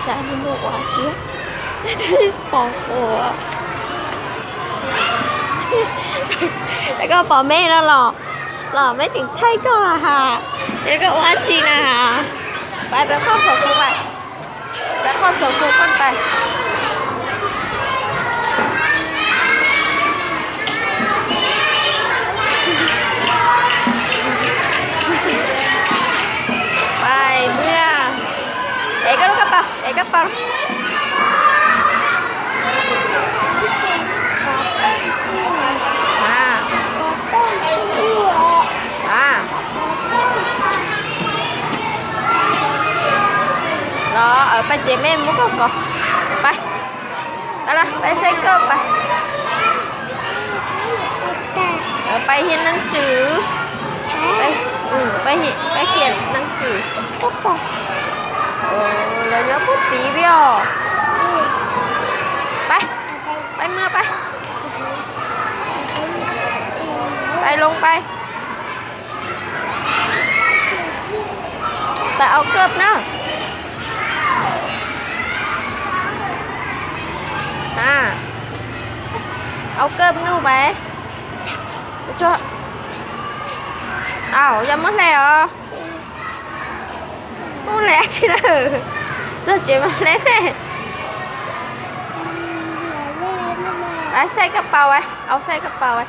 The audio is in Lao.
家那么滑稽，这是宝宝。那个宝贝了咯，咯，没顶太够了哈，有个滑稽了哈。来，别放手出来，别放手出，放开。 ໄປເມືອ ເອກະລູກກະເປົາ ເອກະເປົາ ມາ ມາ ລໍ ເອີ ໄປເຈແມ່ໝູ່ກ່ອນ ໄປ. ເອົາລະ ໄປໃສ່ເກີບໄປ ເອີ ໄປຮຽນໜັງສື ໄປ ເອີ ໄປຮຽນ ໄປຂຽນໜັງສື ໂອ້ ເຫຼືອບໍ່ຕີວຽວ ໄປ ໄປເມືອໄປ ໄປລົງໄປ. ໄປເອົາເກີບເນີ ອາ ເອົາເກີບໜູໄປ ເຈາະ ອ້າວ ຢ່າມາແຫຼວ ໂອ້ ແຫຼຊິເດີ ເຈົ້າເຈມາແຫຼ ໄປໃສ່ກະເປົາໄວ້ ເອົາໃສ່ກະເປົາໄວ້.